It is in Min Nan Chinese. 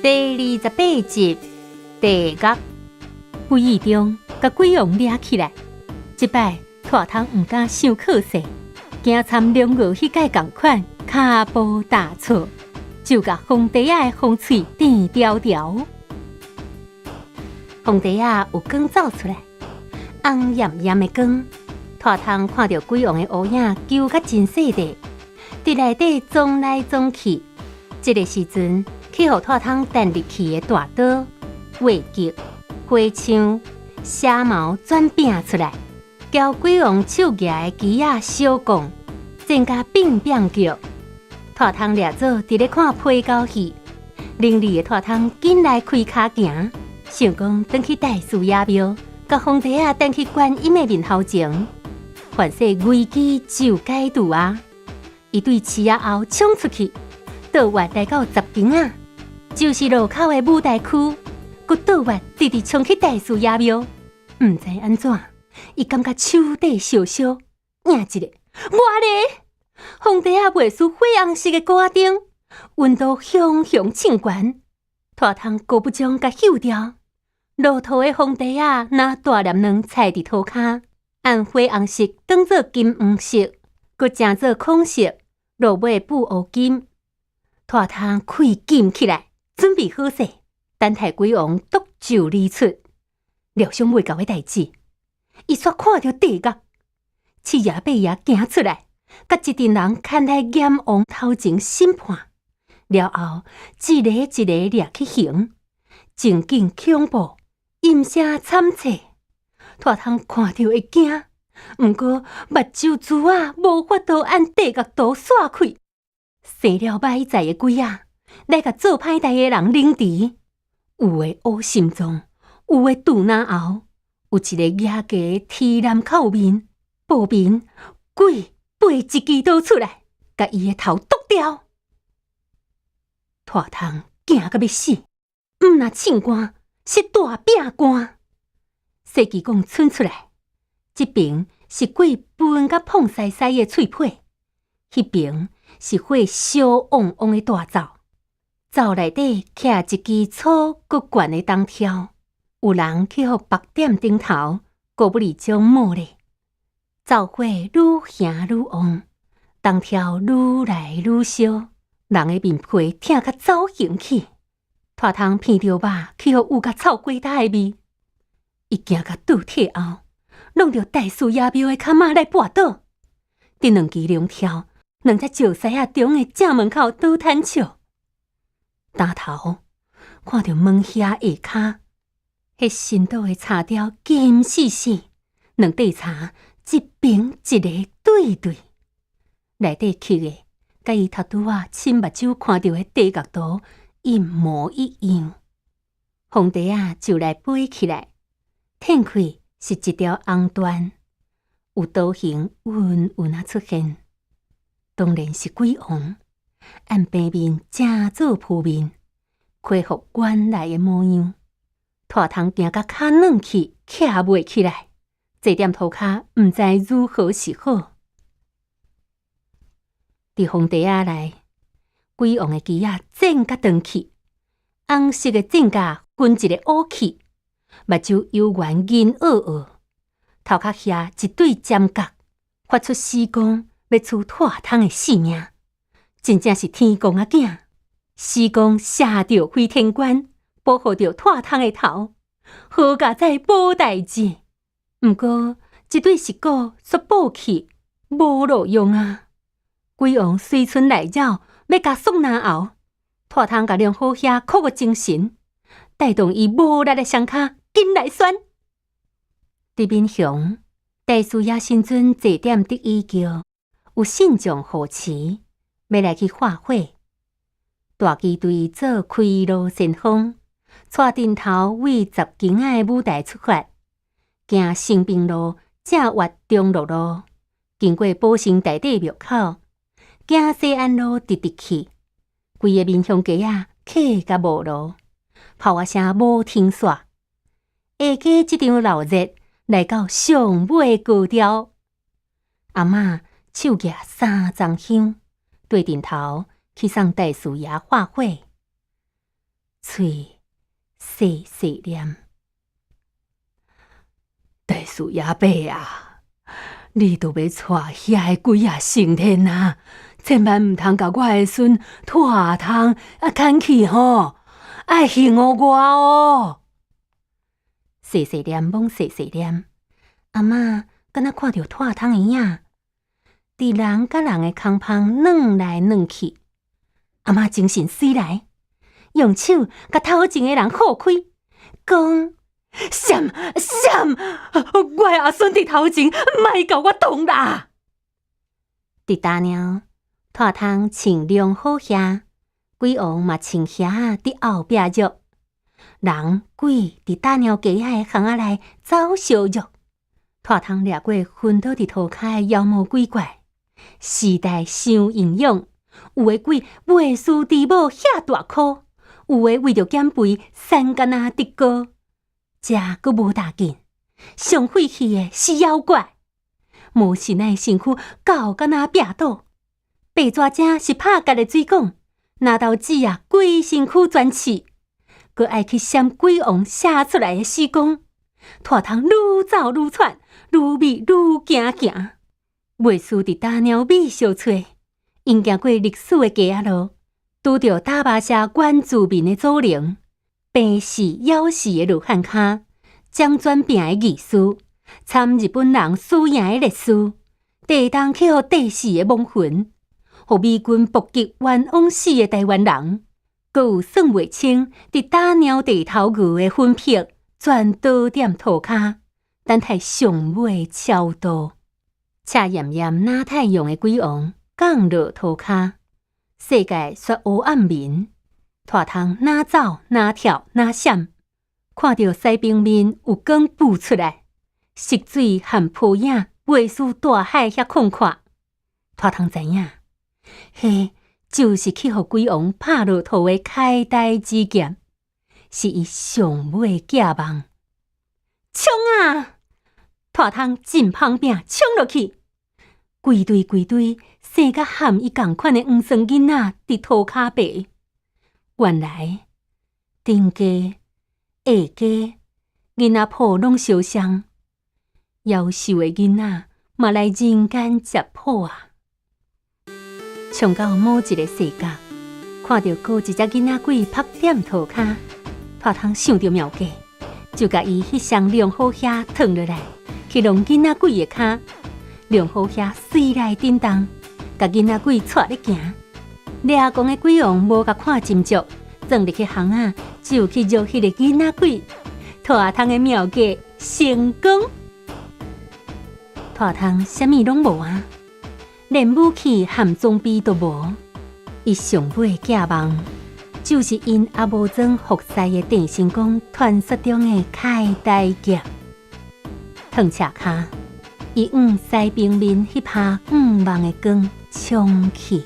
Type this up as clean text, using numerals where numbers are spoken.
第28集，地獄。無意中共鬼王掠起來，這擺蔡通毋敢傷靠勢，驚參龍傲彼擺仝款，跤步踏錯，就共風袋仔的風喙甜條條。風袋仔有光走出來，紅艷艷的光。蔡通看著鬼王的烏影，揪甲真細塊，佇內底鑽來鑽去。這个時陣，去予蔡通彈入去的大刀、月戟、火槍、蛇矛轉變出來，交鬼王手舉的枝仔小棍，戰甲變變叫。蔡通掠做佇咧看皮狗戲，伶俐的蔡通緊來開跤行，想講轉去大士爺廟，共風袋仔擲去觀音的面頭前，凡勢危機就解除啊！伊對市仔後衝出去，倒彎來到十間仔，就是路口的舞台區，閣倒彎直直衝去大士爺廟。毋知按怎，伊感覺手底燒燒，影一个，我咧！風袋仔袂輸火紅色的鍋仔燈，溫度雄雄衝懸，蔡通閣不將共嗅著。路途的風袋仔若大粒卵踩佇塗跤，按火紅色轉做金黃色，閣成做孔色，落尾布烏金。蔡通開緊起來，準備好勢，等待鬼王毒咒而出。料想袂到的代誌，伊煞看著地獄，七爺八爺行出來，共一陣人牽來閻王頭前審判。了後，一个一个掠去刑，情景恐怖，陰聲慘切，蔡通看著會驚，毋過目睭珠仔無法度按地獄圖煞開。生了歹在的鬼仔，來共做歹代的人凌遲，有的烏心臟，有的肚嚨喉，有一个舉家天南口面，布面鬼拔一支刀出來，共伊的頭剁掉。蔡通驚甲欲死，毋若凊汗，是大餅汗。細機講伸出來，這爿是鬼歕甲膨塞塞的喙皮，彼爿是火燒旺旺的大灶，灶內底徛一支粗閣懸的銅柱，有人去予白點頂頭，閣不離將冒咧。灶火愈燃愈旺，銅柱愈來愈燒，人的面皮疼甲走形去。蔡通鼻著肉去予挵甲臭火焦的味，伊驚甲倒退後，挵著大士爺廟的坎仔來跋倒，佇兩支龍柱，兩隻石獅仔中的正門口倒攤笑，擔頭看著門遐下跤，彼神桌的柴雕金絲絲，兩塊柴一平一个對對，內底刻的，佮伊頭拄仔親目睭看著的地獄圖一模一樣。風袋仔就來飛起來，褪開是一條紅緞，有刀形穩穩仔出現。當然是鬼王，按平面正做鋪面，恢復原來的模樣。蔡通驚甲跤軟去，徛袂起來，坐踮塗跤，毋知如何是好。佇風袋仔內，鬼王的枝仔剪甲長去，紅色的箭甲分一个烏去，目睭幽玄銀僫僫，頭殼遐一對尖角，發出死光，欲取蔡通的性命，真正是天公仔囝。死光射著飛天關，保護著蔡通的頭，好佳哉無代誌。毋過這對石鼓煞報去，無路用啊！鬼王隨賰來擾，欲共束嚨喉。蔡通共龍虎兄鼓個精神，帶動伊無力的雙跤，緊來旋。佇民雄大士爺神尊坐踮得意轎，有信眾護持，欲來去化火。大機隊做開路先鋒，帶陣頭為十間仔的舞台出發，行新平路，正越中樂路，經過寶生大帝廟口，行西安路直直去，規个民雄街仔客甲無路，炮仔聲無停煞。下街這場鬧熱來到上尾高潮，阿嬤手舉三欉香，對陣頭去送大士爺化火。喙細細念：大師爺伯啊，你都欲帶遐个鬼仔升天啊！千萬毋通共我的孫拖湯啊牽去吼，愛還予我哦！細細念，罔細細念，阿嬤敢若看著拖湯的影，佇人佮人的空芳轉來轉去。阿嬤精神媠來，用手共頭前的人豁開，講：閃閃！我的阿孫佇頭前，莫共我動啦！佇打貓，拖湯穿龍虎靴，鬼王嘛穿靴仔佇後壁約。人鬼佇打貓街仔的巷仔內走相約，拖湯掠過昏倒佇塗跤的妖魔鬼怪，時代傷英勇，有的鬼袂輸豬母遐大箍，有的為著減肥，瘦敢若竹篙，這閣無大緊，上晦氣的是妖怪，魔神仔的身軀厚敢若壁堵，白蛇精是拍結的水管，拿刀子啊，規身軀全刺，閣愛去閃鬼王寫出來的死光，拖湯愈走愈喘，愈覕愈驚驚，袂輸佇打貓米相揣，𪜶行過歷史的街仔路，拄著打巴社原住民的祖靈，病死枵死的羅漢跤，掌轉餅的藝術，參日本人輸贏的歷史，地動去予地死的亡魂，予美軍伏擊冤枉死的台灣人。閣有算袂清，佇打貓地頭牛的魂魄，全倒踮塗跤，等待上尾超度。赤炎炎若太陽的鬼王降落塗跤，世界煞烏暗眠。拖湯若走若跳若閃，看著西平面有光浮出來，色水和波影袂輸大海遐曠闊。拖湯知影，彼就是去予鬼王拍落塗的開大之劍，是伊上尾寄望。衝啊！拖湯真芳餅衝落去，規堆規堆生甲和伊仝款的黃酸囡仔佇塗跤爬。原來頂家下家囡仔譜攏相像，夭壽的囡仔嘛來人間食譜啊！衝到某一个世角，看著閣一隻囡仔鬼趴踮塗跤，拖湯想著妙計，就共伊彼雙龍虎靴脫落來，去弄囡仔鬼的跤。龍虎靴隨來震動，共囡仔鬼帶咧行。掠狂的鬼王無共看斟酌，鑽入去巷仔，就去約彼个囡仔鬼。拖湯的妙計成功，拖湯啥物攏無啊！連武器和裝備都無，伊上尾寄望就是𪜶阿無裝服侍的鄭成功傳說中的開大劍。褪赤跤，伊向西平面彼拍五望的光衝去。